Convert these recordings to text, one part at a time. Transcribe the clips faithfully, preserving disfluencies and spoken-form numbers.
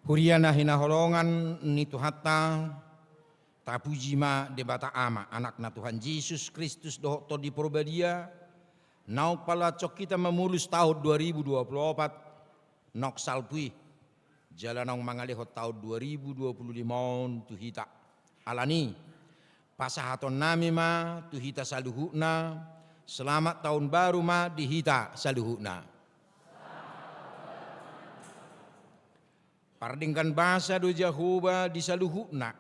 Huria na hinaholongan ni Tuhanta, tapuji ma Debata Ama, Anakna Tuhan Jesus Kristus dohot Tondi Porbadia, naung paluason hita mamolus taon dua ribu dua puluh opat, naung salpu i, jala naung mangalehon taon dua ribu dua puluh lima on tu hita. Alani, pasahatonnami ma tu hita saluhutna, selamat tahun baru ma di hita saluhutna. Pardenggan basa do Jahowa di saluhutna,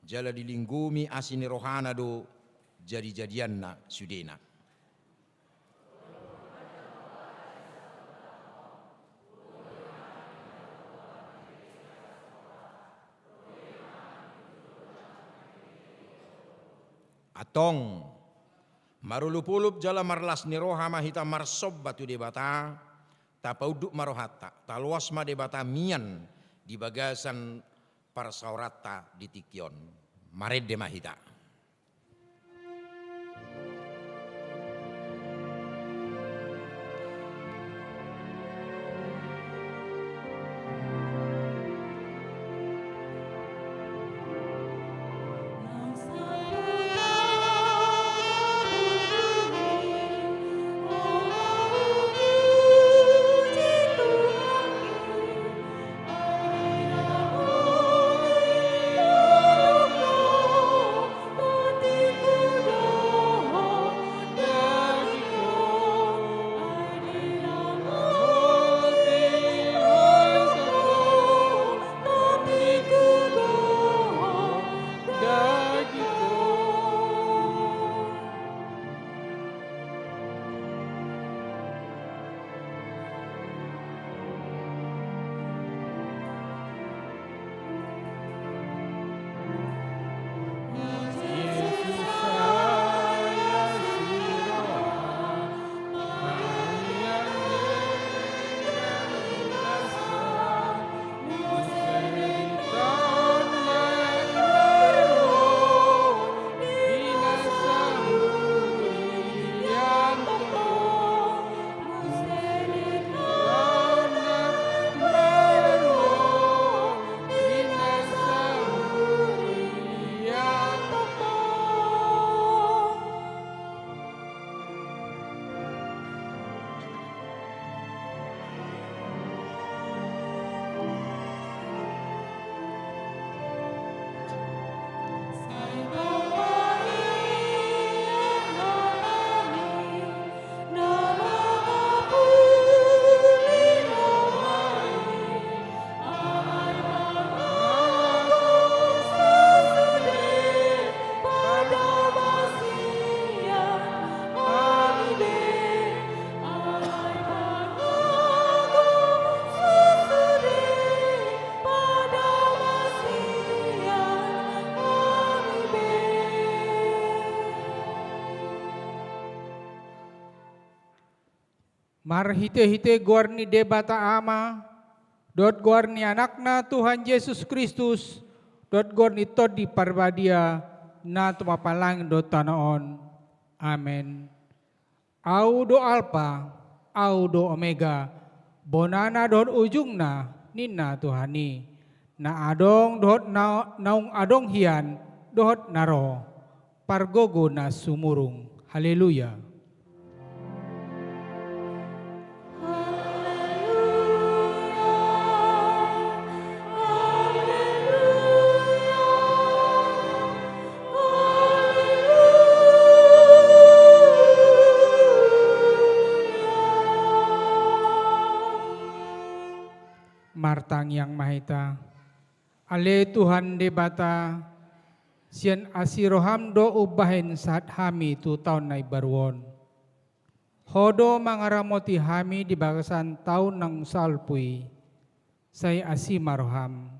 jala dilinggomi asi ni rohana do jadi-jadianna sudena. Antong, marolopolop jala marlas ni roha ma hita marsomba tu Debata, tapaunduk ma rohanta, taloas ma Debata mian di bagasan parsaoranta di tingki on. Marende ma hita. Marhitehite goar ni Debata Ama, dohot goar ni Anakna Tuhan Jesus Kristus, dohot goar ni Tondi Parbadia, na tumompa langit dohot tano on. Amen. Au do Alpa, Au do Omega, bonana dohot ujungna, ninna Tuhan i, na adong dohot na, naung adong hian, dohot na ro, pargogo na sumurung. Haleluya. Martangiang ma hita. Ale Tuhan Debata, sian asi roham do umbahen sahat hami tu taon na imbaru on. Ho do mangaramoti hami di bagasan taon naung salpu i, sai asi ma roham,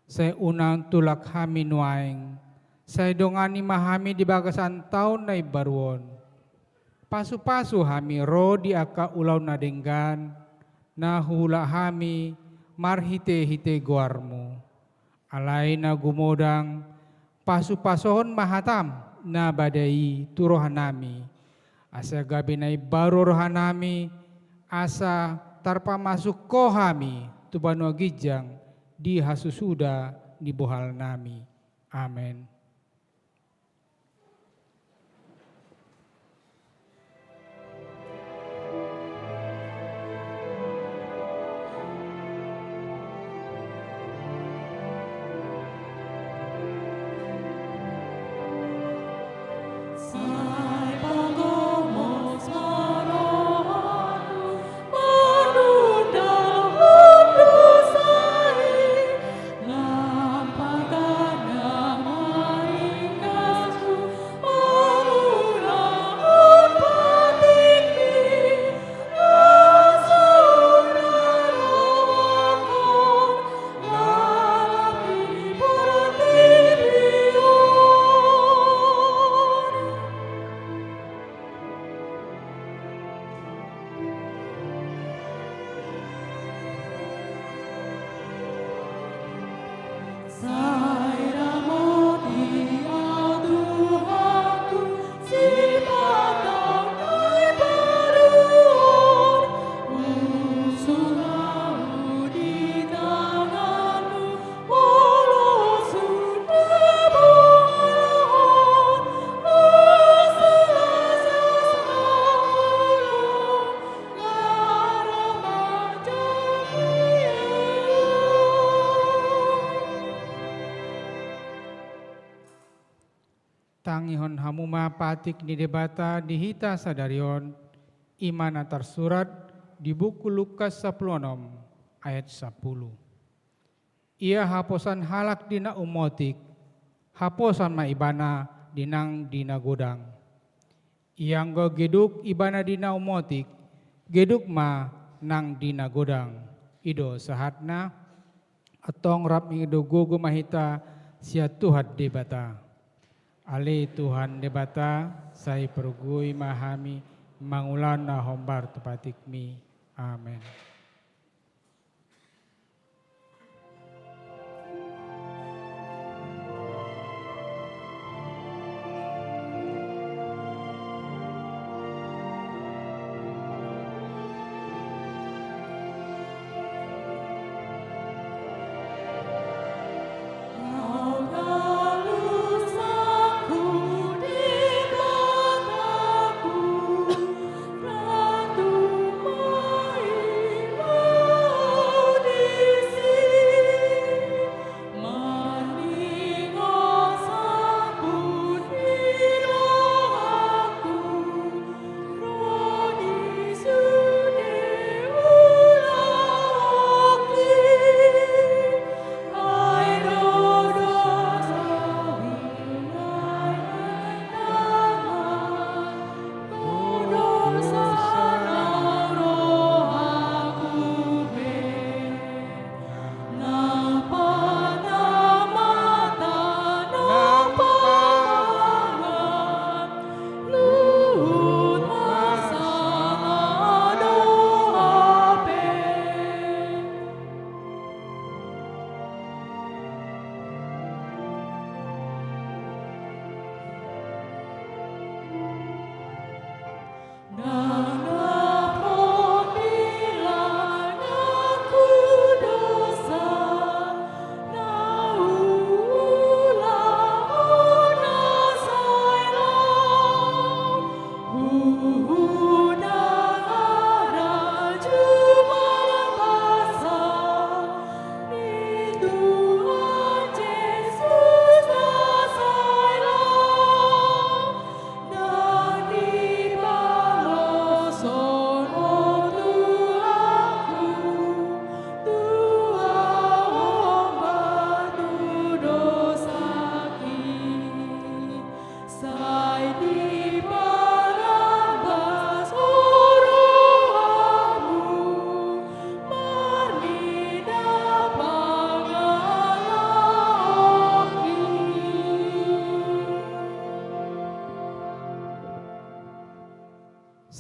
sai unang tulak hami nuaeng, sai dongani ma hami di bagasan taon na imbaru on. Pasupasu hami ro di angka ulaon na denggan, na huula hami marhitehite goarmu. Alai na gumodang, pasupasuhon ma hatam na bada i tu rohanami, asa gabe na imbaru rohanami, asa tarpamasuk ho hami tu banua ginjang di hasusuda ni bohalnami. Amen. Tangihon hamu ma patik ni Debata di hita sadari on, i ma na tarsurat di buku Lukas sampulu onom ayat sampulu. Ia haposan halak di na umotik, haposan ma ibana di nang di na godang. Ia anggo geduk ibana di na umotik, geduk ma nang di na godang. I do sahatna, antong rap mangido gogo ma hita sian Tuhan Debata. Ale Tuhan Debata, sai pargogoi ma hami mangulahon na hombar tu patikmi. Amen.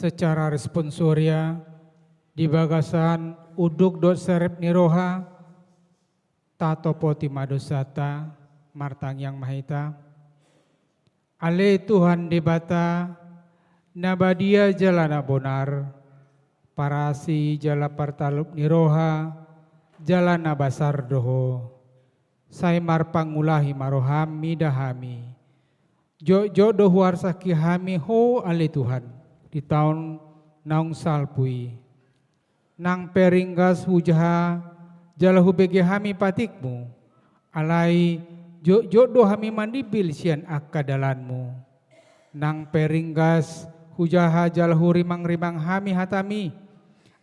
Secara responsoria, di bagasan unduk dohot serep ni roha, tatopoti ma dosanta, martangiang ma hita. Ale Tuhan Debata, na badia jala na bonar, parasi jala partalup ni roha, jala na basar do Ho. Sai marpangulahi ma rohaM mida hami. Jotjot do huarsaki hami Ho ale Tuhan, di taon naung salpu i. Nang pe ringgas hujaha jala hubege hami patikMu, alai jotjot do hami mandimbil sian angka dalanMu. Nang pe ringgas hujaha jala hurimangrimang hami hataMi,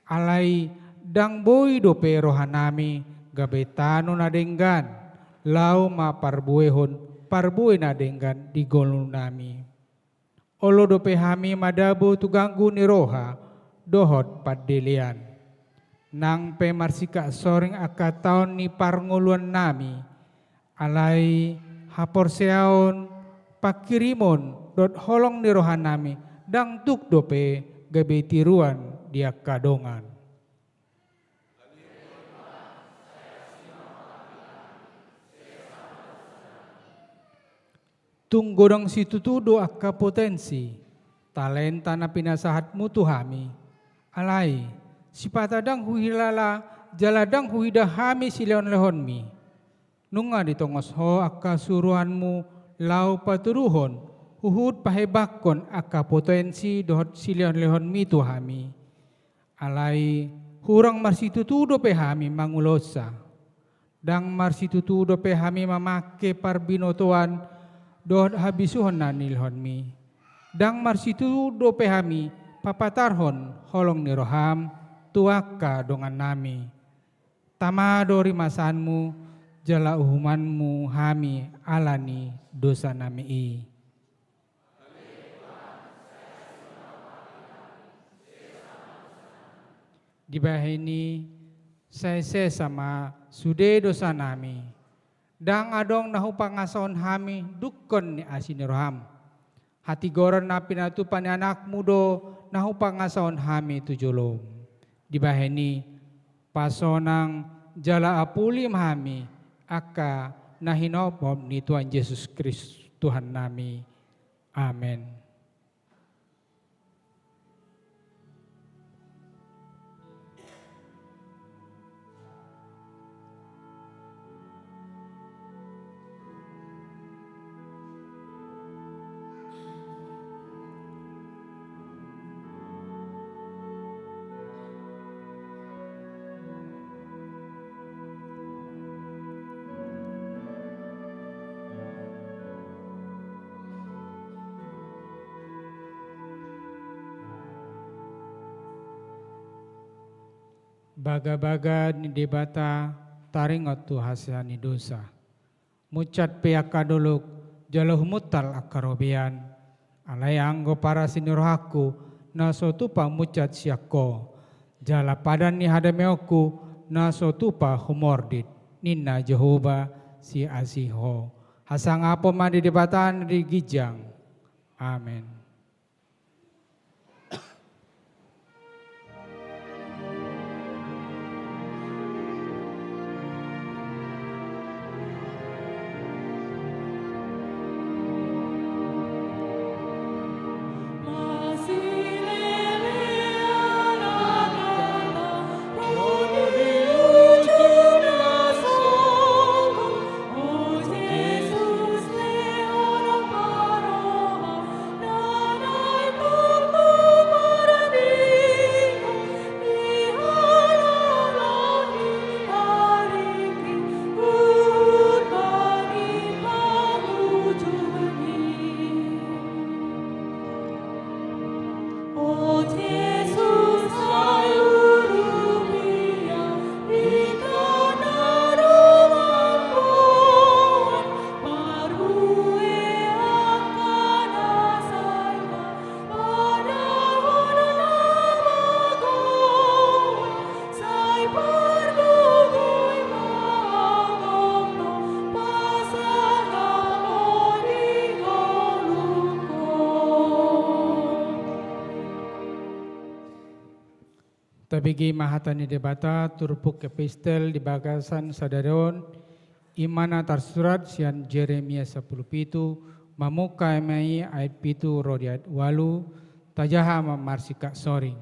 alai ndang boi dope rohanami gabe tano na denggan, laho ma parbuehon parbue na denggan di ngolunami. Olo dope hami madabo tu ganggu ni roha dohot pandelean. Nang pe marsikap soring angka taon ni parngoluannami, alai haporseaon, panghirimon dohot holong ni rohanami ndang tuk dope gabe tiruan di angka dongan. Tung godang situtu do angka potensi, talenta na pinasahatMu tu hami. Alai, sipata ndang huhilala jala ndang huida hami silehonlehonMi. Nunga ditongos Ho angka suruanMu laho patuduhon, huhut pahebakkon angka potensi dohot silehonlehonMi tu hami. Alai hurang marsitutu dope hami mangulahonsa. Ndang marsitutu dope hami mamangke parbinotoan dohot habisuhon na nilehonMi. Ndang marsitutu dope hami papatarhon holong ni rohaM tu angka dongannami. Tama do rimasanMu jala uhumanMu hami ala ni dosanami i. Dibahen i, sai sesa ma sude dosanami. Ndang adong na hupangasahon hami dungkon ni asi ni rohaM. Hatigoran na pinatupa ni AnakMu do na hupangasahon hami tu joloM. Dibahen i, pasonang jala apuli ma hami angka na hinophop ni Tuhan Jesus Kristus Tuhannami. Amen. Bagabaga ni Debata taringot tu hasesaan ni dosa. Munsat pe angka dolok, jala humuntal angka robean. Alai anggo parasi ni rohangku, na so tupa munsat sian Ho. Jala padan ni hadameonku, na so tupa humordit, ninna Jahowa sian asi Ho. Hasangapon ma di Debata na di ginjang. Amen. Tabege ma hata ni Debata turpuk epistel di bagasan sadari on, i ma na tarsurat sian Jeremia sampulu pitu, mamungka ma i ayat pitu ro di ayat ualu, tajaha ma marsikap soring.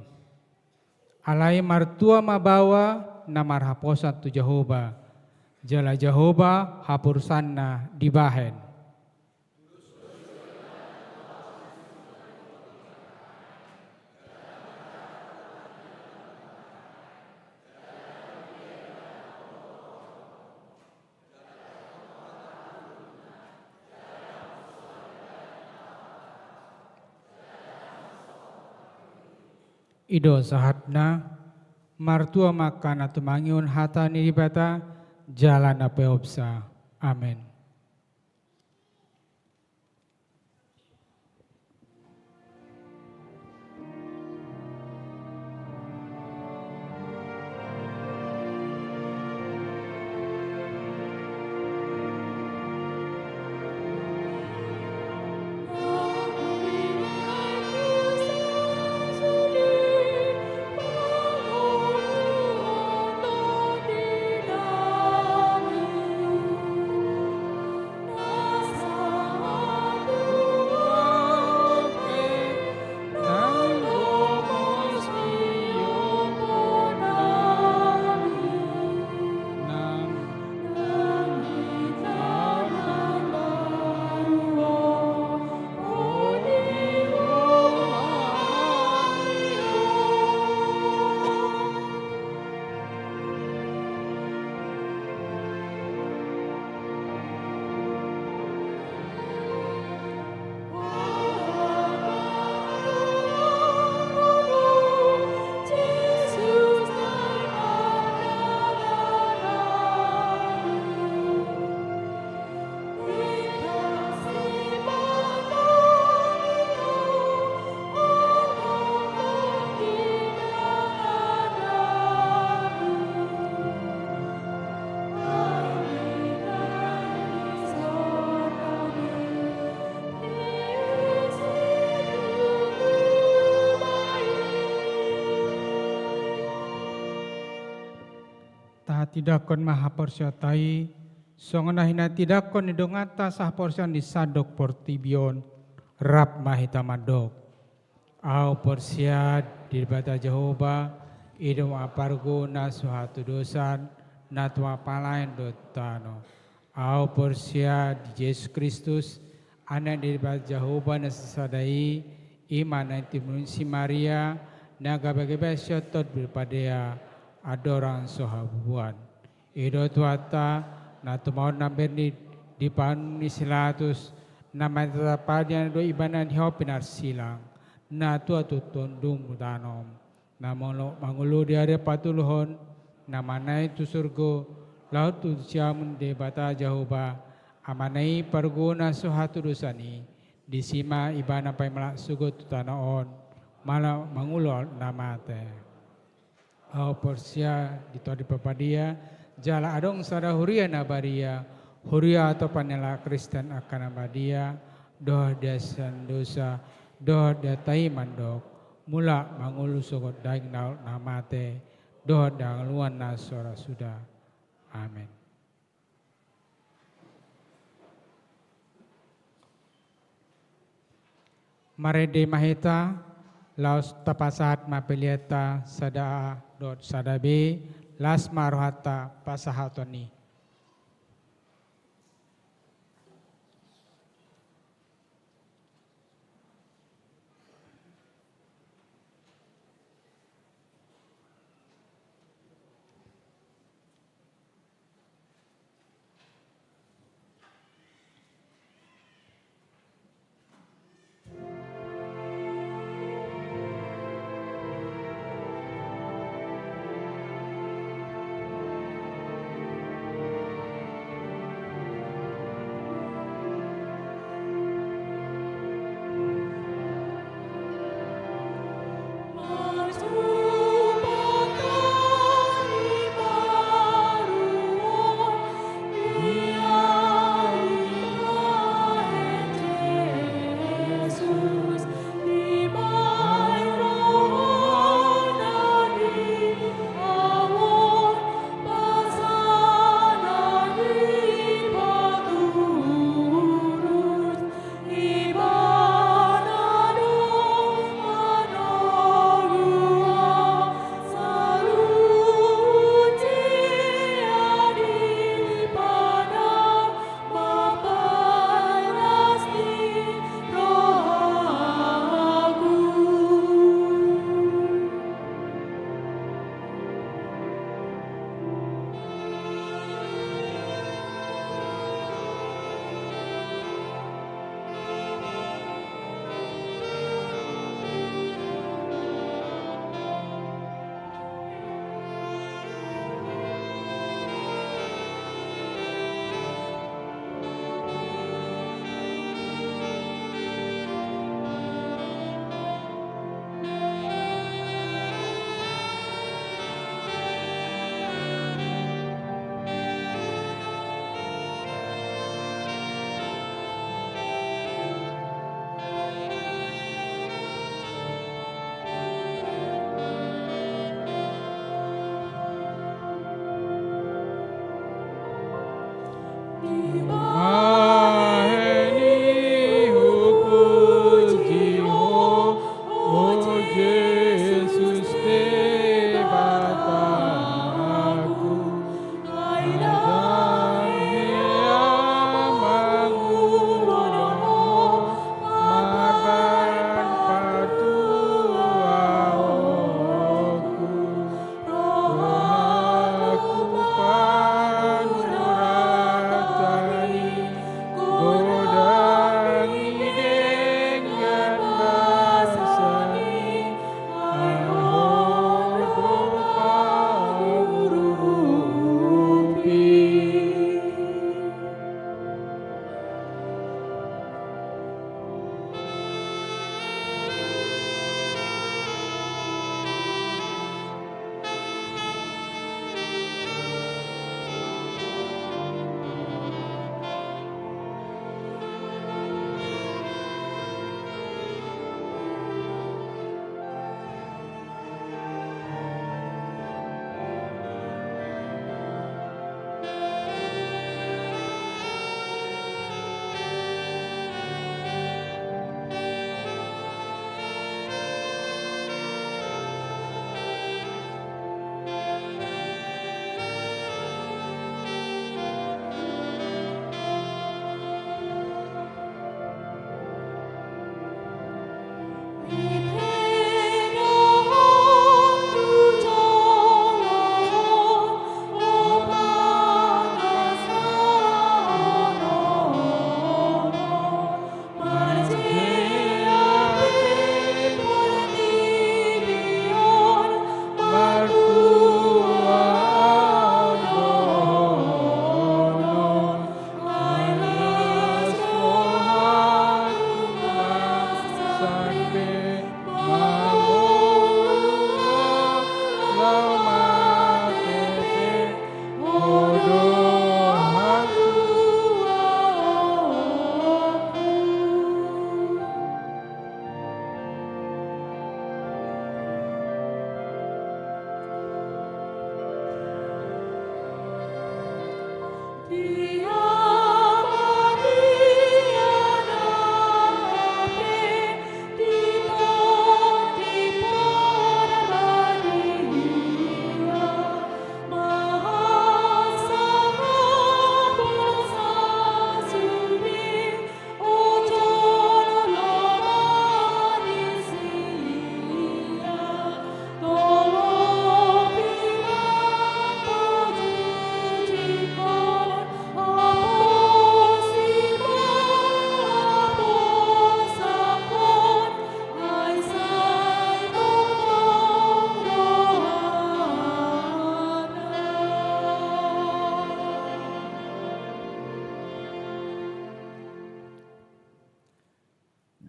Alai martua ma baoa na marhaposan tu Jahowa, jala Jahowa haposanna dibahen. I do sahatna. Martua ma angka na tumangihon hata ni Debata jala na peopsa. Amen. Tahatindangkon ma haporseaonta i, songon na hinatindangkon ni donganta sahaporseaon di sandok portibi on. Rap ma hita mandok. Ahu porsea di Debata Jahowa, i do ma parguna so hatudosan, na tumapalaen do tano. Ahu porsea di Jesus Kristus, Anak ni Debata Jahowa na sasada i, i ma na tinibur ni si Maria, na gabe-gabe siotot di padea, andorang so habubuhan. I do Tuhanta, na tumaon na berni di panun ni si Pilatus, na manatap hadian do ibana di hau pinarsilang, na tua tu tondung tanom. Na molo mangolu di ari patoluhon, na manaek tu surgo, laho tu siamun Debata Jahowa, Amana i parguna so hatudosan i, disi ma ibana paima laho sogot tu tano on, molo mangolu na mate. Ahu porsea di Tondi Parbadia, jala adong sada huria na badia, huria hatopan ni halak Kristen angka na badia, dohot di hasuhuton dosa, dohot di hata i mandok, mulak mangolu sogot daging na mate, dohot di hangoluan na so ra suda. Amen. Marende ma hita, laos tapasahat ma peleanta sada A dohot sada B, las ma rohanta pasahaton i.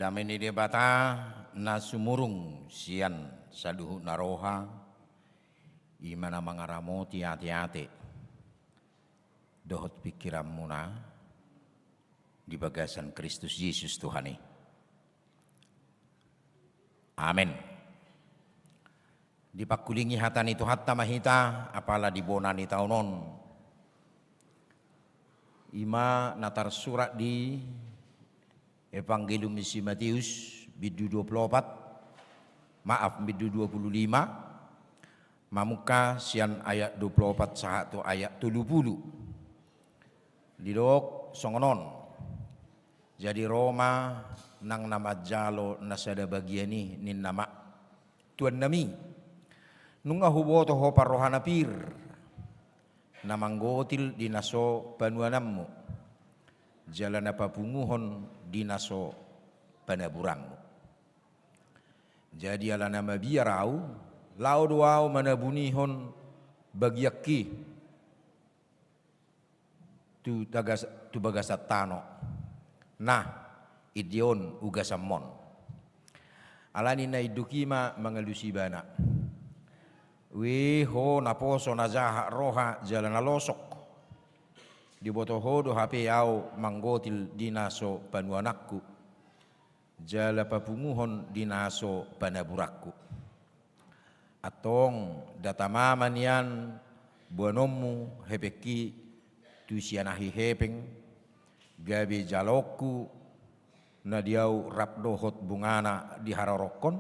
Dame ni Debata na sumurung sian saluhut na roha, i ma na mangaramoti ateate dohot pingkiranmuna di bagasan Kristus Jesus Tuhan i. Amen. Dipangkulingi hata ni Tuhanta ma hita, apala di bona ni taon on. I ma na tarsurat di Evangelium ni si Mateus, bindu dua pulu opat, maaf, bindu dua pulu lima, mamungka sian ayat dua pulu opat sahat tu ayat tolu pulu. Didok songon on. Jadi ro ma nang na manjalo na sada bagian i, ninna ma: Tuannami, nunga huboto ho parroha na pir, na manggotil di na so panuananmu, jala na papunguhon di na so panaburanmu. Jadi ala na mabiar ahu, laho do ahu manabunihon bagianki tu tagas-, tu bagasan tano. Nah, inde on ugasanmon. Alani na induk i ma mangalusi ibana: Ue ho naposo na jahat roha jala na losok. Diboto ho do hape ahu manggotil di na so panuananku, jala papunguhon di na so panaburanku. Antong, nda tama ma nian boanonmu hepengki tu sian ahi hepeng, gabe jaloonku na di ahu rap dohot bungana diharorokhon?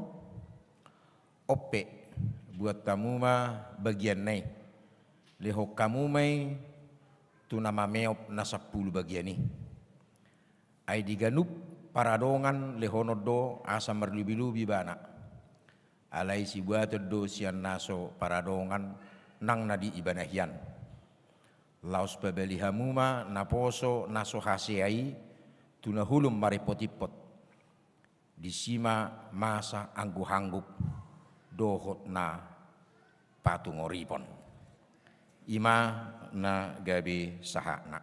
On pe, buat hamu ma bagianna i, lehon hamu ma i tu na mameop na sampulu bagian i. Ai di ganup paradongan lehonon do asa marlobilobi ibana. Alai sibuaton do sian na so paradongan nang na di ibana hian. Laos pabali hamu ma naposo na so hasea i tu na holom maripotimpot. Disi ma masa angguhangguk dohot na patungoripon. I ma na gabe sahatna.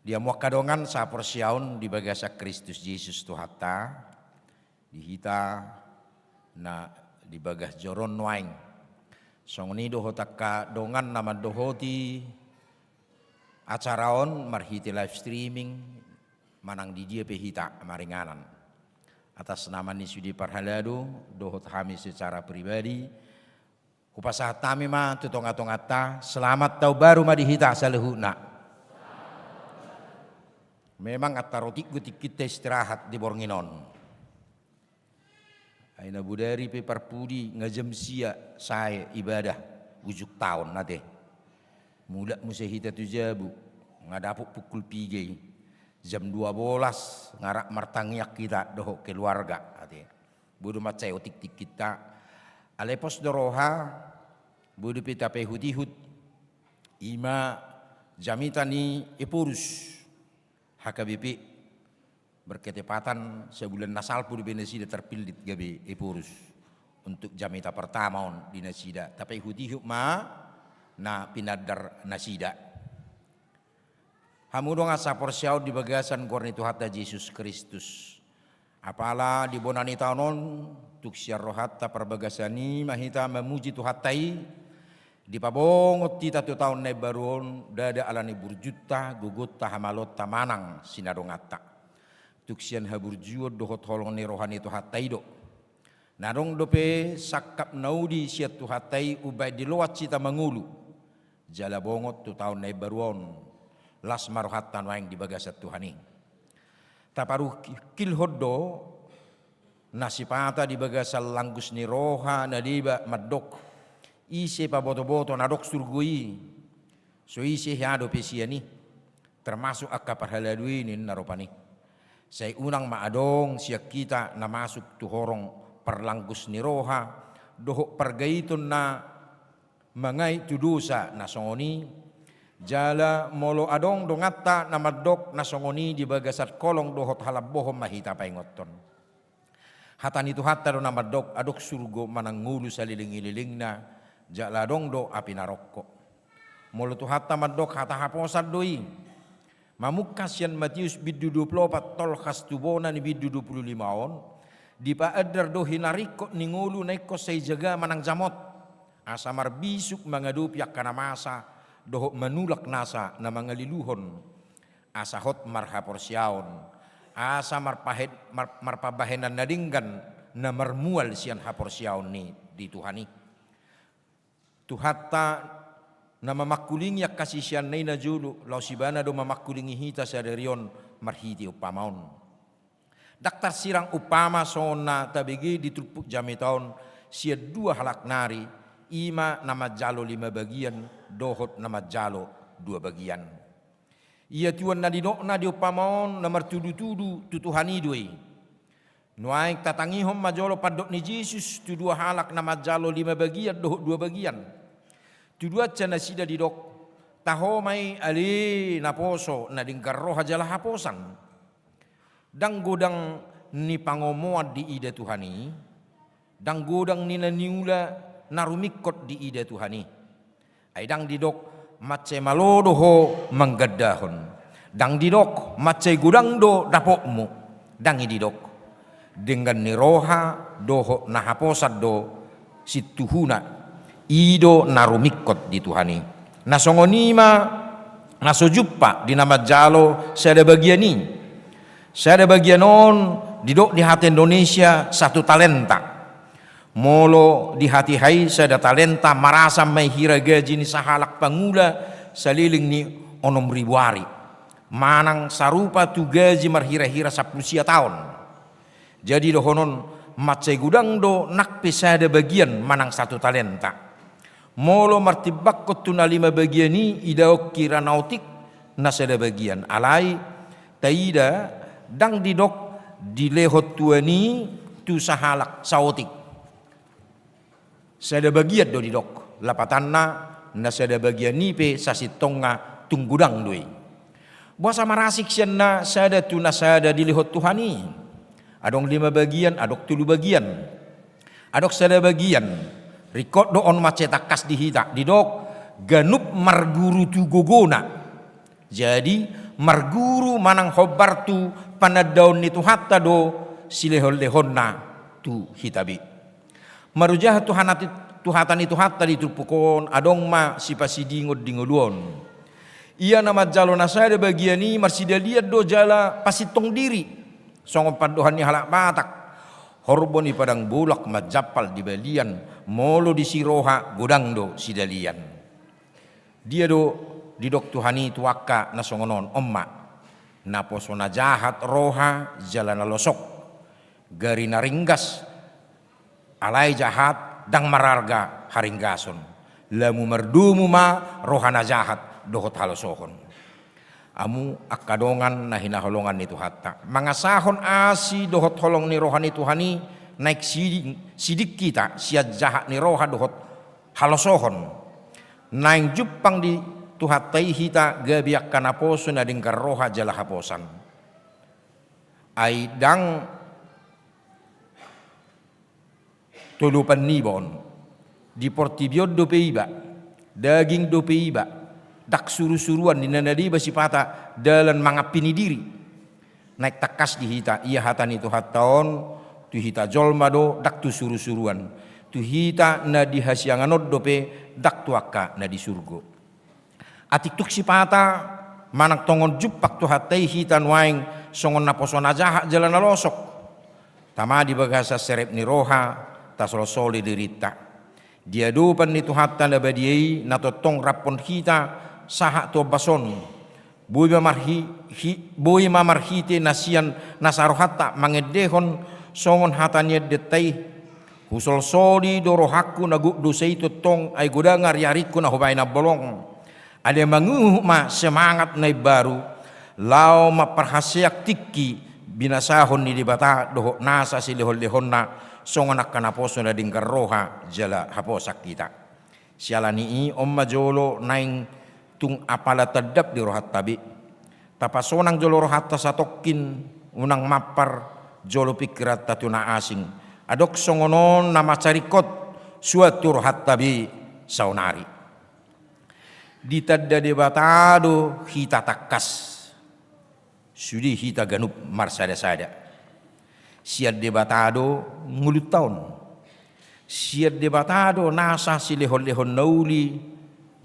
Di hamu angka dongan sahaporseaon di bagasan Kristus Jesus Tuhanta, di hita na di bagas joro on nuaeng. Songon i dohot angka dongan na mandohoti acara on marhite live streaming, manang di dia pe hita maringanan. Atas nama ni sude parhalado dohot hami secara pribadi, hupasahat hami ma tu tongatonganta, selamat taon baru ma di hita saluhutna. Memang antar otik do tingkinta istirahat di borngin on. Ai na bodari pe parpudi nga jam sia sae ibadah ujung taon ate. Mulak muse hita tu jabu, nga dapot pukul piga i. Jam dua bolas nga rap martangiang hita dohot keluarga ate. Boi do mansai otik tingkinta. Alai pos do roha, boi dope tapaihutihut, i ma jamita ni Ephorus, H K B P. Berketepatan sabulan na salpu dope nasida terpilih gabe Ephorus untuk jamita pertama on di nasida. Tapaihutihut ma na pinandar nasida. Hamu dongan sahaporseaon di bagasan goar ni Tuhanta Jesus Kristus. Apala di bona ni taon on, tung sian rohanta parbagasan i ma hita mamuji Tuhanta i, dipabongot hita tu taon na imbaru on, ndada ala ni burjunta, gogonta, hamaloonta manang sinadonganta. Tung sian haburjuon dohot holong ni roha ni Tuhanta i do. Na adong dope sangkap na uli sian Tuhanta i umbaen diloas hita mangolu. Jala bongot tu taon na imbaru on, las ma rohanta nuaeng di bagasan Tuhan i. Taparungkilhon do na sipata di bagasan langgus ni roha na deba mandok, ise pabotoboto na adong surgo i, so ise hea dope sian i, termasuk angka parhalado i ninna rupani. Sai unang ma adong sian hita na masuk tu horong parlanggus ni roha dohot pargaiton na mangait tu dosa na songon i, jala molo adong donganta na mandok na songon i di bagasan holong dohot halambohon ma hita paingothon. Hata ni Tuhanta do na mandok adong surgo manang ngolu saleleng ni lelengna, jala adong do api narokko. Molo Tuhanta mandok hata haposan do i. Mamungka sian Matius bindu dua pulu opat tolhas tu bona ni bindu dua pulu lima on, dipaandar do hinaringkot ni ngolu na ingkon sai jaga manang jamot, asa marbisuk mangadopi angka na masa, dohot manulak nasa na mangaliluhon, asa hot marhaporseaon, asa marpahe-, mar-, marpambahenan na denggan na marmual sian haporseaon ni di Tuhan i. Tuhanta na mamangkulingi angka siseanna i najolo, laos Ibana do mamangkulingi hita sadari on marhite umpama on. Ndang tarsirang umpama songon na tabege di turpuk jamita on sian dua halak nari, i ma na manjalo lima bagian dohot na manjalo dua bagian. Ia tuan na nidokna di umpama on na martudutudu tu Tuhan i do i. Nuaeng tatangihon ma jolo pandok ni Jesus tu dua halak na manjalo lima bagian dohot dua bagian. Tuduansa nasida didok, taho ma i ale naposo na denggan roha jala haposan. Ndang godang ni pangomoan diida Tuhan i, ndang godang ni na niula na rumingkot diida Tuhan i. Ai ndang didok, mansai malo do ho manggandahon. Ndang didok, mansai godang do dapotmu. Ndang i didok. Denggan ni roha dohot na haposan do sintuhuna. I do na rumingkot di Tuhan i. Na songon i ma na so jumpa di na manjalo sada bagian i. Sada bagian on didok di hata Indonesia satu talenta. Molo di hatiha i sada talenta marasa ma i hira gaji ni sahalak pangula saleleng ni onom ribu ari. Manang sarupa tu gaji marhirahira sampulu sia taon. Jadi dohonon, mansai godang do nang pe sada bagian manang satu talenta. Molo martimbangkon tu na lima bagian i, idaon hira na otik na sada bagian. Alai taida, ndang didok dilehon Tuhan i tu sahalak saotik. Sada bagian do didok, lapatanna na sada bagian i pe sasintongna tung godang do i. Boasa marasing sian na sada tu na sada dilehon Tuhan i? Adong lima bagian, adong tolu bagian, adong sada bagian. Ringkot do on mansai tangkas di hita, didok ganup marguru tu gogona. Jadi marguru manang hombar tu panandaon ni Tuhanta do silehonlehonna tu hita be. Marujahan tu hata ni Tuhanta di turpuk on adong ma sipasidingon di ngolu on. Ia na manjalo na sada bagian i marsidalian do jala pasintong diri. Songon pandohan ni halak Batak, horbo ni padang bolak manjampal di balian, molo disi roha godang do sidalian. Dia do didok Tuhan i tu angka na songon on, on ma, naposo na jahat roha jala na losok, gari na ringgas, alai jahat, ndang mararga haringgason, lamu mardomu ma roha na jahat dohot halosohon. Hamu angka dongan na hinaholongan ni Tuhanta, mangasahon asi dohot holong ni roha ni Tuhan i, naeng siding, siding hita sian jahat ni roha dohot halosohon. Naeng jumpang di Tuhanta i hita gabe angka naposo na denggan roha jala haposan. Ai ndang tolopan niba on. Di portibi on dope iba, daging dope iba, ndang surusuruan ninna na deba sipata dalan mangampini diri. Naeng tangkas di hita ia hata ni Tuhanta on tu hita jolma do, ndang tu surusuruan. Tu hita na di hasiangan on dope, ndang tu angka na di surgo. Atik tung sipata manang tongon jumpang Tuhanta i hita nuaeng songon naposo na jahat jala na losok, tama di bagasan serep ni roha tasolsoli dirinta. Di adopan ni Tuhanta na badia i na tongtong ramphon hita sahat tu ombas on, boi ma marhi-, hi-, boi ma marhite na sian nasa rohanta mangendehon songon hata ni endenta i. Husolsoli do rohangku na gok dosa i tongtong, ai godang ariarikku na hubaen na bolong. Alai manguhuk ma semangat na imbaru, laho mamparhaseang tingki binasahon ni Debata dohot nasa silehonlehonna, songon angka naposo na denggan roha jala haposan hita. Siala ni i on ma jolo naeng tung apala tandap di rohanta be. Tapasonang jolo rohanta satongkin, unang mampar jolo pingkiranta tu na asing. Adong songon on na mansai ringkot suan tu rohanta be saonari. Ditanda Debata do hita tangkas. Sude hita ganup marsada-sada. Sian Debata do ngolunta on. Sian Debata do nasa silehon-lehon na uli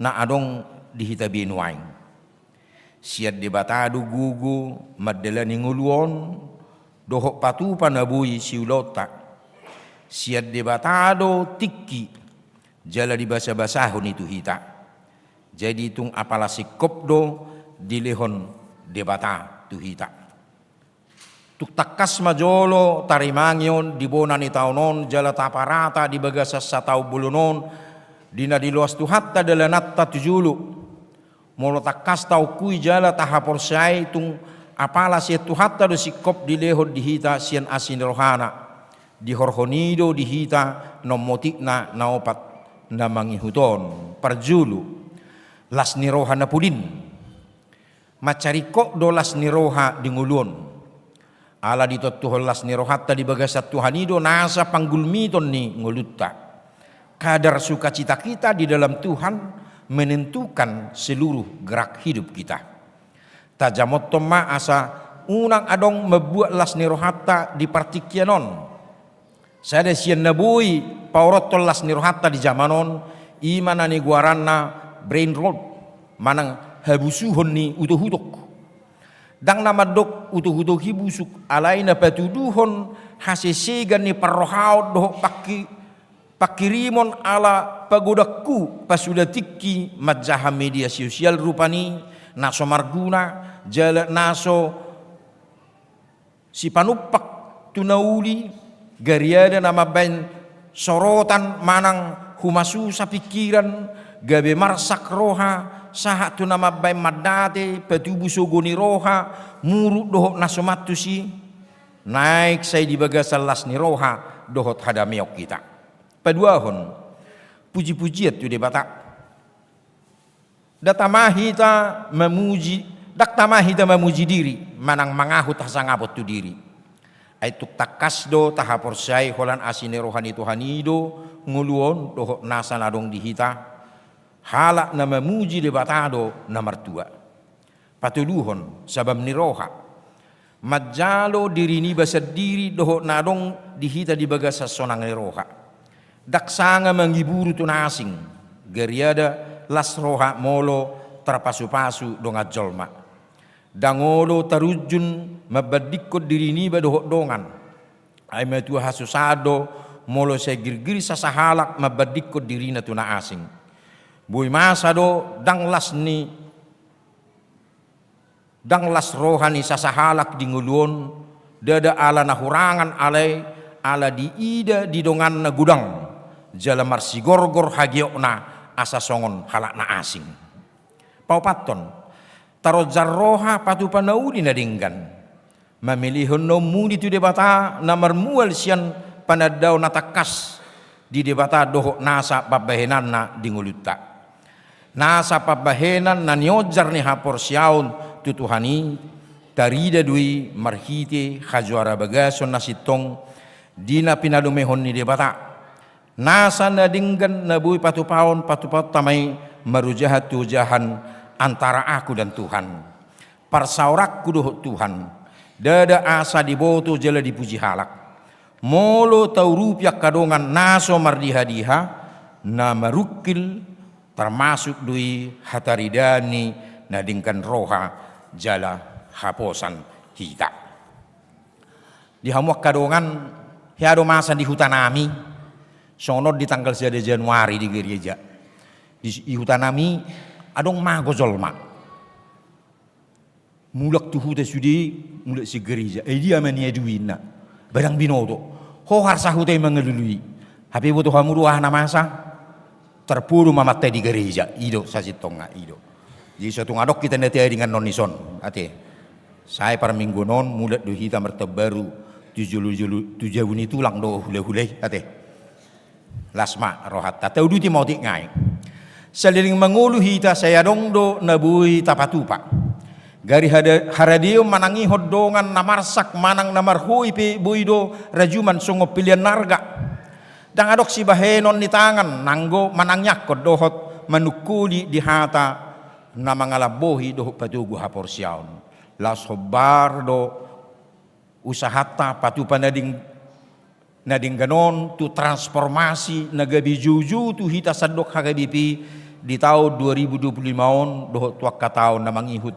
na adong di hita be nuaeng. Sian Debata do gogo mandalani ngolu on dohot patupa na boi siulaonta. Sian Debata do tingki jala dibasa-basahon i tu hita. Jadi tung apala singkop do dilehon Debata tu hita. Tung tangkas ma jolo tarimangi on di bona ni taon on jala taparata di bagasan sataon bolon on di na diloas Tuhanta dalananta tu jolo. Molo tangkas taungkui jala tahaporseai tung apala sian Tuhanta do singkop dilehon di hita sian asi ni rohana. Dihorhon i do di hita na ummotikna na opat na mangihut on. Parjolo, las ni roha na pudin. Mansai ringkot do las ni roha di ngolu on. Ala ditontuhon las ni rohanta di bagasan Tuhan i do nasa panggulmiton ni ngolunta. Kadar sukacita kita di dalam Tuhan menentukan seluruh gerak hidup kita. Tajamothon ma asa unang adong mambuat las ni rohanta di partingkian on. Sada sian na boi paorothon las ni rohanta di jaman on, i ma na nigoaranna brain rot, manang habusuhon ni utok-utok. Ndang na mandok utok-utok i busuk, alai na patuduhon hasesegan ni parrohaon dohot pangki-, pangkirimon ala pagodangku pasuda tingki manjaha media sosial rupani, na so marguna, jala na so sipanumpak tu na uli, gariada na mambaen sorotan manang humasusa pingkiran, gabe marsak roha, sahat tu na mambaen mandate, patubu sogo ni roha, muruk dohot na so mantus i, naeng sai di bagasan las ni roha dohot hadameon hita. Paduahon, puji-pujian tu Debata. Ndang tama hita mamuji, ndang tama hita mamuji diri, manang mangahut hasangapon tu diri. Ai tung tangkas do tahaporseai holan asi ni roha ni Tuhan i do ngolu on dohot nasa na adong di hita. Halak na mamuji Debata do na martua. Patoluhon, sabam ni roha. Manjalo diri niba sandiri dohot na adong di hita di bagasan sonang ni roha. Ndang sanga mangiburu tu na asing, gariada las roha molo tarpasu-pasu dongan jolma. Ndang olo tarunjun mambandingkon diri niba dohot dongan. Ai matua hasusaan do molo sai girgir sasahalak mambandingkon dirina tu na asing. Boi masa do ndang las ni Ndang las roha ni sasahalak di ngolu on, ndada ala na hurangan alai ala diida di donganna godang, jala marsigorgor hagiokna asa songon halak na asing. Paopathon, taronjar roha patupa na uli na denggan. Mamelehon na ummuli tu Debata na marmual sian panandaon na tangkas di Debata dohot nasa pambahenanna di ngolunta. Nasa pambahenan na nionjar ni haporseaon tu Tuhan i, tarida do i marhite hajuara bagason na sintong di na pinadumehon ni Debata. Nasa na denggan na boi patupahon, patupaonta ma i marojahan tu ojahan antara aku dan Tuhan. Parsaoranku dohot Tuhan, ndada asa diboto jala dipuji halak. Molo taurupi angka dongan na so mardiha-diha, na marungkil, tarmasuk do i hataridaan ni na denggan roha jala haposan hita. Di hamu angka dongan, hea do masa di hutanami, songon on di tanggal sada Januari di gereja. Di, di hutanami, adong mago jolma. Mulak tu huta sude, mulak sian gereja. Ai dia ma niaduina. Ba ndang binoto. Ho harsa huta i mangalului. Hape boto hamu do aha na masa? Tarpodo ma amanta i di gereja. I do, sasintongna, i do. Jadi so tung adong hita na tearing annon dison. Ate. Sai parmingguon on, mulak do hita martaon baru. Tu jolo-jolo, tu jabu ni tulang do hulahula i. Ate. Las ma rohanta, tauduti ma otik nai. Saleleng mangolu hita sai adong do na boi tapatupa. Gari hada-, haradeon manang ihon dongan na marsak manang na marhoi pe boi do rajuman songon pelean na arga. Ndang adong sibahenon ni tangan nanggo manangiangkon dohot manungkoli di hata na mangalambohi dohot patogu haporseaon. Laos hombar do usahanta patupa na deng-, na denggan on tu transformasi na gabe joujou tu hita sandok H K B P di taon dua ribu dua puluh lima on dohot tu angka taon na mangihut.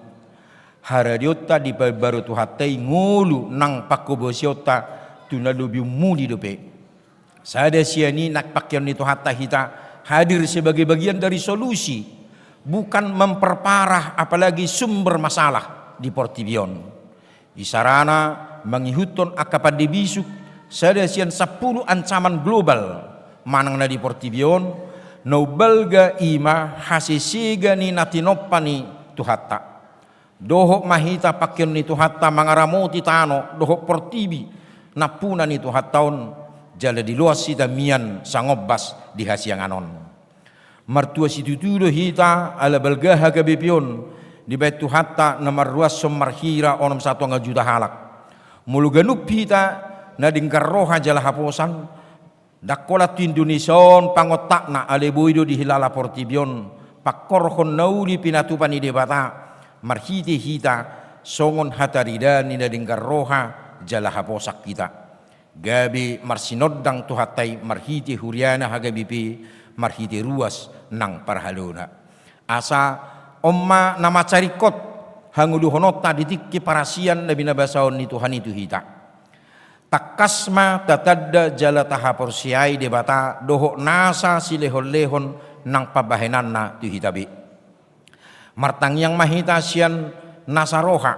Haradeonta dipaimbaru Tuhanta i ngolu nang panghobasionta tu na lobi ummuli dope. Sada sian i nang pangkeon ni Tuhanta hita hadir sebagai bagian dari solusi, bukan memperparah apalagi sumber masalah di portibi on. Isarana mangihuthon angka pande bisuk sada sian sampulu ancaman global manang na di portibi on, na umbalga i ma hasesega ni na tinompa ni Tuhanta. Dohot ma hita pangkeon ni Tuhanta mangaramoti tano dohot portibi nampuna ni Tuhanta on, jala diloas hita mian sangombas di hasiangan on. Martua situtu do hita ala balga H K B P on dibahen Tuhanta na marruashon marhira onom satonga juta halak. Molo ganup hita na denggan roha jala haposan, ndang holan tu Indonesia on pangontakna, alai boi do dihilala portibi on pangkorhon na uli pinatupa ni Debata marhite hita songon hataridaan ni na denggan roha jala haposan hita. Gabe marsinondang Tuhanta i marhite huriana H K B P, marhite ruas nang parhalona. Asa on ma na mansai ringkot hangoluhononta di tingki parasian na binabasaon ni Tuhan i tu hita. Tangkas ma tatanda jala tahaporseai Debata dohot nasa silehonlehon nang pambahenanna tu hita be. Martangiang ma hita sian nasa roha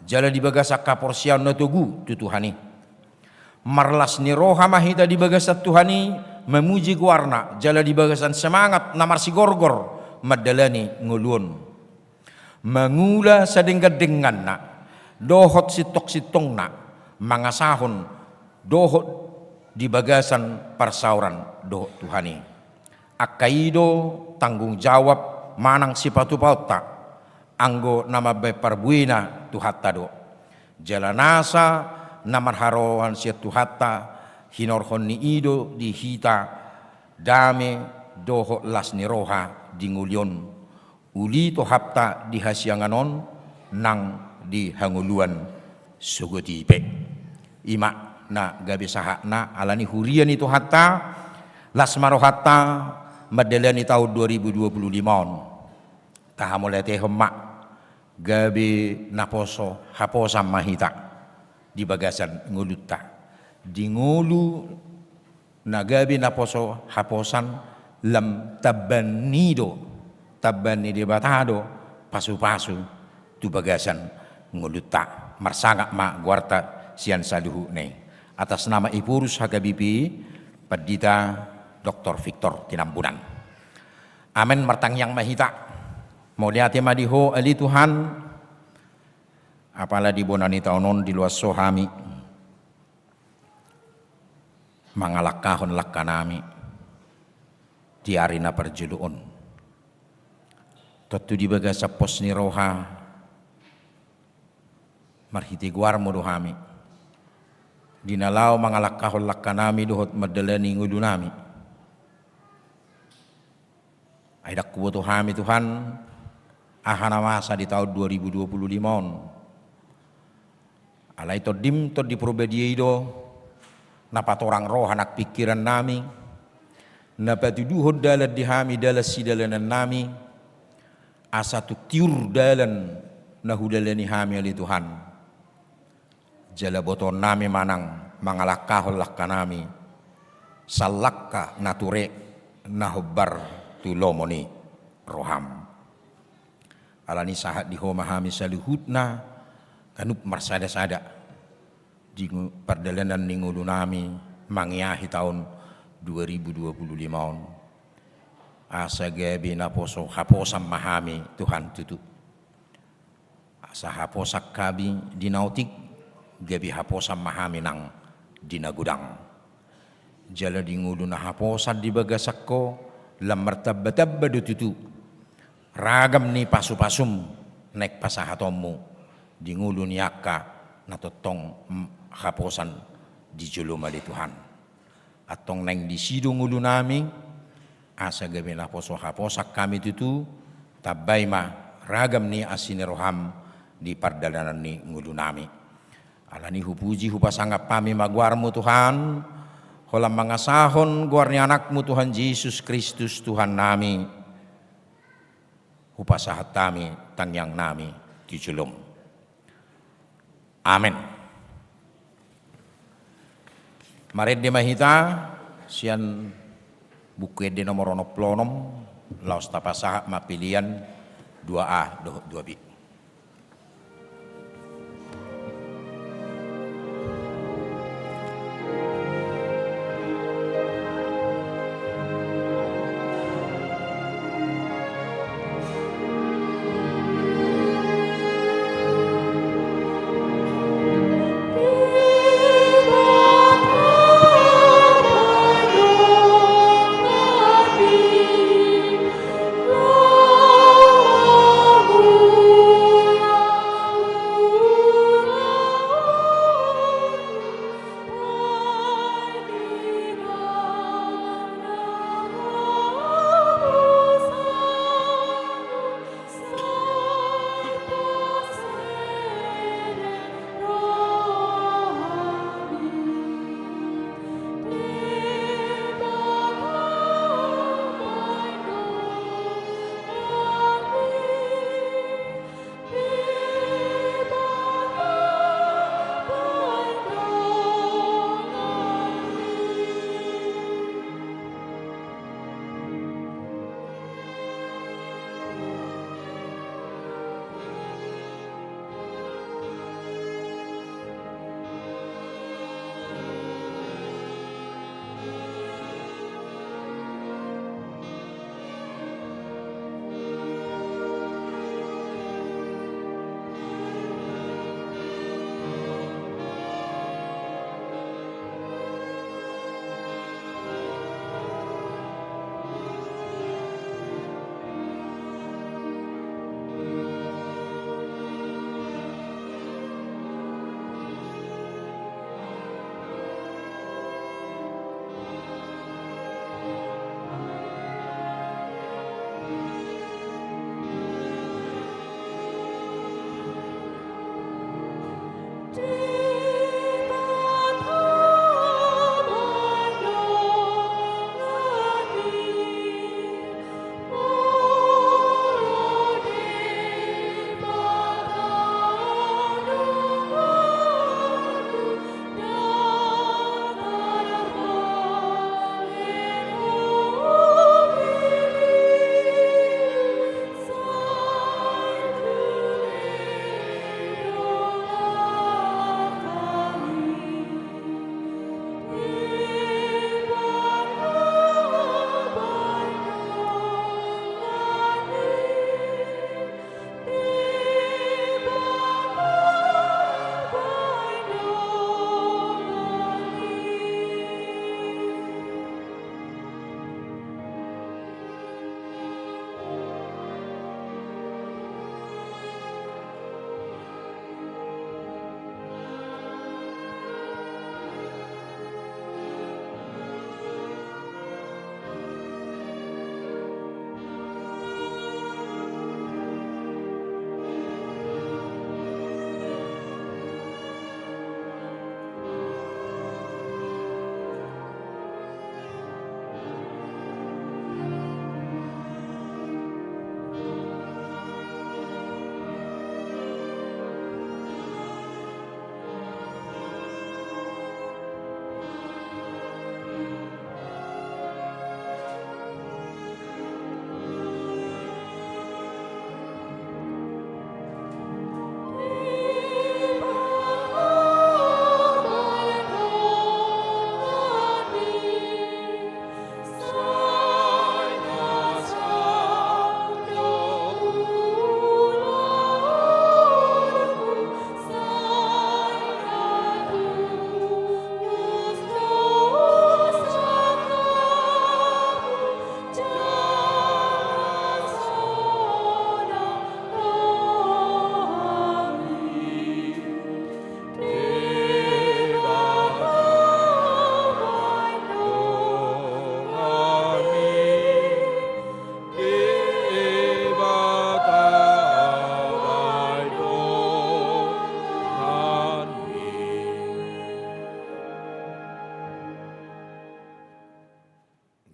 jala di bagasan haporseaon na togu tu Tuhan i. Marlas ni roha ma hita di bagasan Tuhan i mamuji goarna jala di bagasan semangat na marsigorgor mandalani ngolu on. Mangula sadenggan-dengganna dohot sintong-sintongna mangasahon dohot di bagasan parsaoran dohot Tuhan i. Angka i do tanggung jawab manang sipatupaonta anggo na mambahen parbuena Tuhanta do. Jala nasa na marharoan sian Tuhanta hinorhon ni i do di hita dame dohot las ni roha di ngolu on. Uli tohapta di hasiangan on nang di hangoluan sogot i pe. I ma na gabe sahatna ala ni huria ni Tuhanta, las ma rohanta mandalani taon dua ribu dua puluh lima on. Tahamauliatehon ma, gabe naposo haposan ma hita di bagasan ngolunta. Di ngolu na gabe naposo haposan lam tamban ni do, tamban ni Debata do pasupasu tu bagasan ngolunta. Marsangap ma goarta sian saluhutna i. Atas nama Ephorus H K B P, Pandita Doktor Victor Tinambunan. Amen. Martangiang ma hita. Mauliate ma di Ho ale Tuhan, apala di bona ni taon on diloas Ho hami mangalangkahon langkanami di ari na parjolo on. Tontu di bagasan pos ni roha marhite goarmu do hami di na laho mangalangkahon langkanami dohot mandalani ngolunami. Ai ndang huboto hami Tuhan aha na masa di taon dua ribu dua puluh lima on. Alai Tondim, Tondi Parbadia i do na patorang roha nang pingkirannami, na patuduhon dalan di hami, dalan sidalanannami, asa tung tiur dalan na hudalani hami ale Tuhan. Jala botoonnami ma nang mangalangkahon langkanami sallangka na ture na hombar tu lomo ni roham. Ala ni sahat di Ho ma hami saluhutna ganup marsadasada di ngu-, pardalanan ni ngolunami mangeahi taon dua ribu dua puluh lima on. Asa gabe naposo haposan ma hami Tuhan tutu. Asa haposan hami di na otik, gabe haposan ma hami nang di na godang. Jala di ngolu na haposan di bagasan Ho, lam martambatamba do tutu ragam ni pasupasum naeng pasahatonmu di ngolu ni angka na tongtong, mm, haposan di jolom ale Tuhan. Antong naeng disi do ngolunami, asa gabe naposo haposan hami tutu, tambai ma ragam ni asi ni roham di pardalanan ni ngolunami. Alani hupuji hupasangap hami ma goarmu Tuhan, holan mangasahon goar ni Anakmu Tuhan Jesus Kristus Tuhannami, hupasahat hami tangiangnami tu jolom. Amen. Marende ma hita sian Buku Ende nomor onom pulu onom, laos tapasahat ma pelean dua A dohot dua B.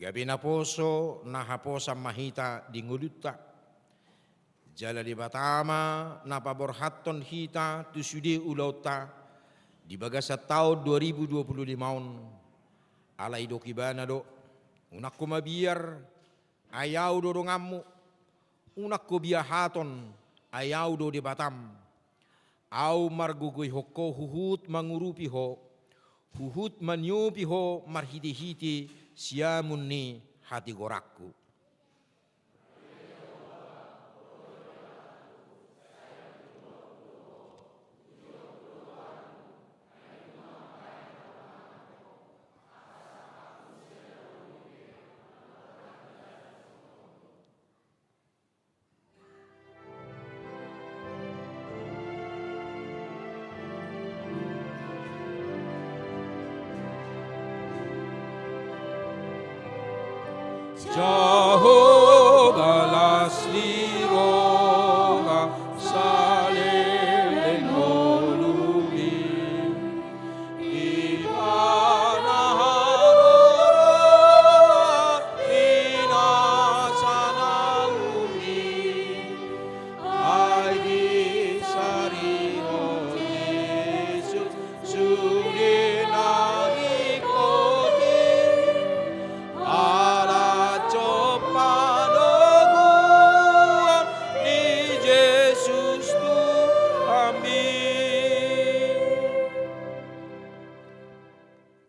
Gabe naposo na haposan ma hita di ngolunta. Jala Debata ma na paborhathon hita tu sude ulaonta di bagasan taon dua ribu dua puluh lima on. Alai didok Ibana do: Unang ho mabiar, ai Ahu do donganmu. Unang ho biahaton, ai Ahu do Debatam. Ahu margogoihon ho huhut mangurupi ho, huhut maniopi ho marhitehite siamun ni hatigoranku. Jahowa las ni roha, saleleng ngolumi. Ibana haroro, hinasanami. Ai disarihon Jesus sude na ringkot i, ala jotpanoguan ni Jesus Tuhanmi.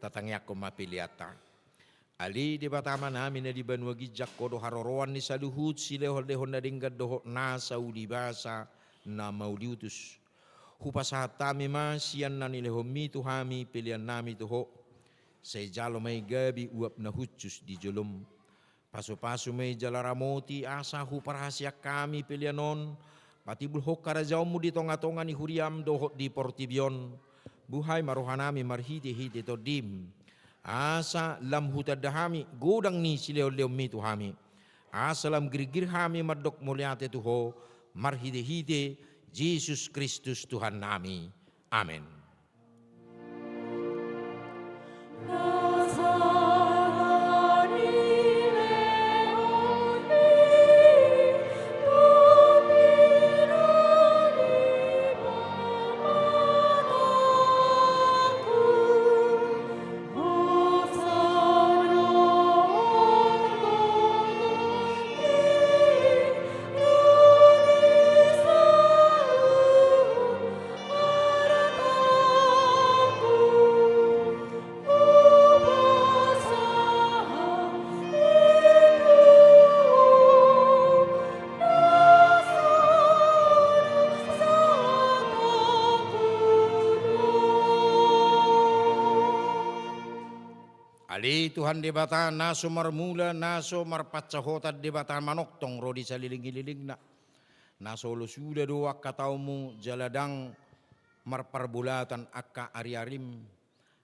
Tatangiangkon ma peleanta. Ale Debata Amanami na di banua ginjang, Ho do haroroan ni saluhut silehonlehon na denggan dohot nasa ulibasa na mauliutus. Hupasahat hami ma sian na nilehonMi tu hami peleannami tu Ho. Sai jalo ma i gabe uap na hushus di jolom. Pasupasu ma i jala ramoti asa huparhaseang hami pelean on patimbulhon harajaonMu di tongatonga ni huriaM dohot di portibi on. Buhai ma rohanami marhitehite TondiM, asa lam hutanda hami godang ni silehonlehonMi tu hami, asa lam girgir hami mandok mauliate tu Ho marhitehite Jesus Kristus Tuhannami. Amen. Ale Tuhan Debata, na so marmula, na so marpansamotan, Debata manongtong ro di saleleng ni lelengna, na so olo suda do angka taonMu jala ndang marparbolatan angka ariarim.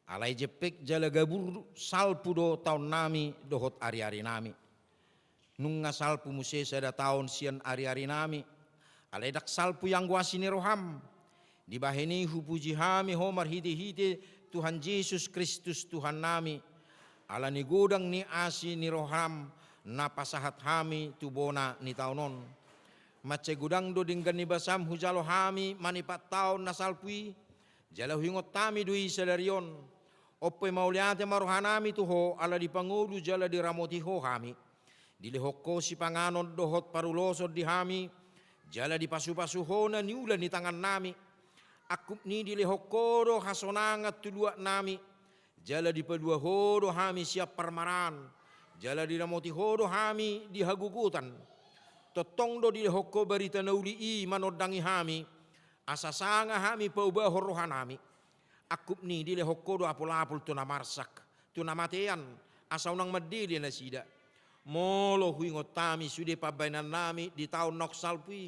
Alai jempek jala gabur salpu do taonnami dohot ariarinami. Nunga salpu muse sada taon sian ariarinami, alai ndang salpu i anggo asi ni rohaM. Dibahen i hupuji hami Ho marhitehite Tuhan Jesus Kristus Tuhannami, ala ni godang ni asi ni rohaM na pasahat hami tu bona ni taon on. Mansai godang do denggan ni basaM hujalo hami manipat taon na salpu i, jala huingot hami do i sadari on. On pe mauliate ma rohanami tu Ho ala dipangolu jala diramoti Ho hami. Dilehon Ho sipanganon dohot paruloson di hami, jala dipasupasu Ho na niula ni tangannami. Angkup ni i dilehon Ho do hasonangan tu luatnami, jala dipalua Ho do hami sian parmaraan, jala diramoti Ho do hami di hagogotan. Tongtong do dilehon Ho barita na uli i manondangi hami, asa sanga hami paubahon rohanami. Angkup ni i dilehon Ho do apulapul tu na marsak, tu na matean, asa unang mandele nasida. Molo huingot hami sude pambahenannami di taon naung salpu i,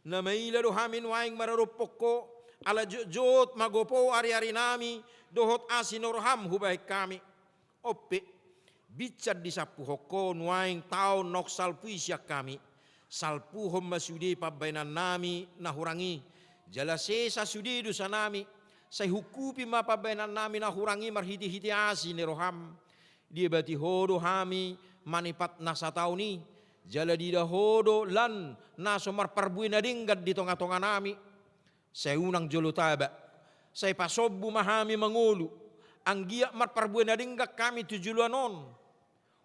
na maila do hami nuaeng maradophon Ho, ala jotjot magopo ariarinami dohot asi ni rohaM hubahen hami. On pe, binsan disampuhon Ho nuaeng taon naung salpu i sian hami, salpuhon ma sude pambahenannami na hurang i, jala sesa sude dosanami, sai hungkupi ma pambahenannami na hurang i marhitehite asi ni rohaM. Diebati Ho do hami manipat na sataon i, jala diida Ho do lan na so marparbue na denggan di tongatonganami. Sai unang jolo taba, sai pasombu ma hami mangolu, anggiat marparbue na denggan hami tu joloan on.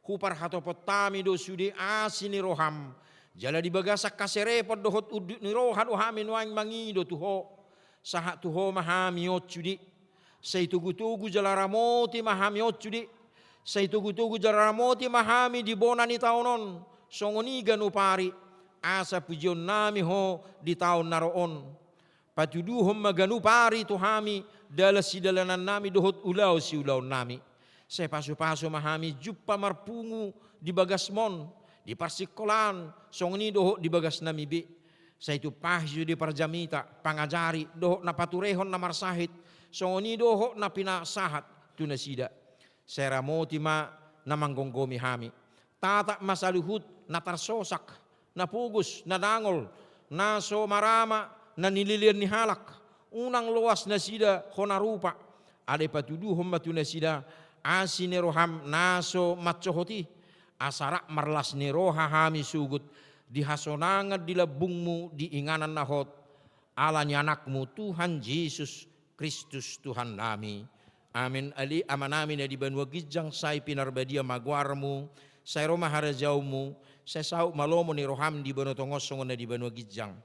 Huparhatopot hami do sude asi ni roham, jala di bagasan haserepon dohot unduk ni roha do hami nuaeng mangido tu Ho. Sahat tu Ho ma hami on sude. Sai togutogu jala ramoti ma hami on sude. Sai togutogu jala ramoti ma hami di bona ni taon on, songon i ganup ari, asa pujionnami Ho di taon na ro on. Patuduhon ma ganup ari tu hami dalan sidalanannami dohot ulaon siulaonnami. Sai pasupasu ma hami jumpa marpungu di bagasmon, di parsingkolaan, songon i dohot di bagasnami be. Sai tumpahi sude parjamita, pangajari, dohot na paturehon na marsahit, songon i dohot na pinasahat tu nasida. Sai ramoti ma na manggomgomi hami. Tatap ma saluhut na tarsosak, na pogos, na dangol, na so marama, na nilelean ni halak. Unang loas nasida hona rupa. Alai patuduhon ma tu nasida asi ni roham na so mansohot i. Asa rap marlas ni roha hami sogot di hasonangan di lambungmu di inganan na hot. Ala ni Anakmu Tuhan Jesus Kristus Tuhannami. Amen. Ale Amanami na di banua ginjang, sai pinarbadia ma goarmu, sai ro ma harajaonmu, sai saut ma lomo ni roham di banua tonga on songon na di banua ginjang.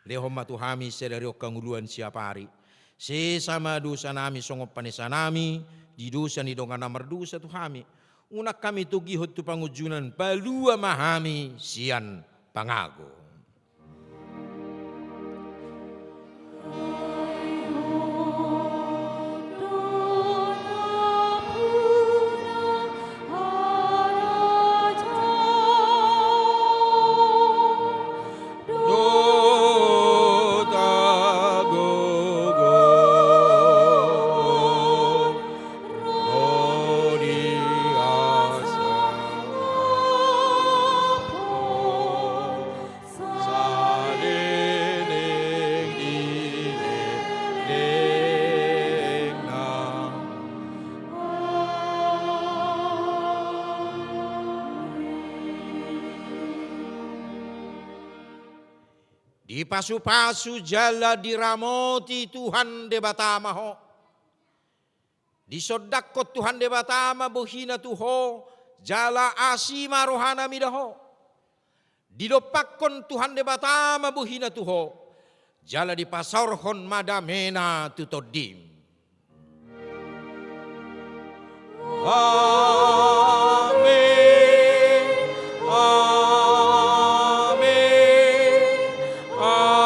Lehon ma tu hami sadari on hangoluan siapari. Sesa ma dosanami songon panesanami di dosa ni dongan na mardosa tu hami. Unang hami togihon tu pangunjunan, palua ma hami sian pangago. Dipasupasu jala diramoti Tuhan Debata ma ho. Disondangkon Tuhan Debata ma bohina tu ho, jala asi ma rohana mida ho. Didompakkon Tuhan Debata ma bohina tu ho, jala dipasaorhon ma damena tu tondim. Amen. Amen. Amen.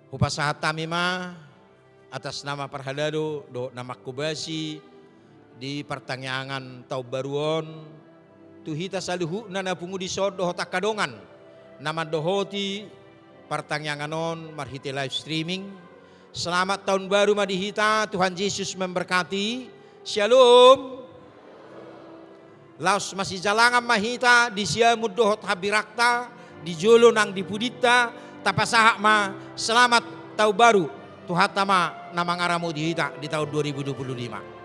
Hupasahat hami ma atas nama parhalado dohot na manghobasi di partangiangan taon baru on, tu hita saluhutna na pungu dison dohot angka dongan na mandohoti partangiangan on marhite live streaming. Selamat tahun baru ma di hita, Tuhan Yesus memberkati. Shalom. Laos masijalangan ma hita di siamun dohot hambirangta, di jolo nang di pudinta, tapasahat ma selamat tahun baru. Tuhanta ma na mangaramoti hita di tahun dua ribu dua puluh lima.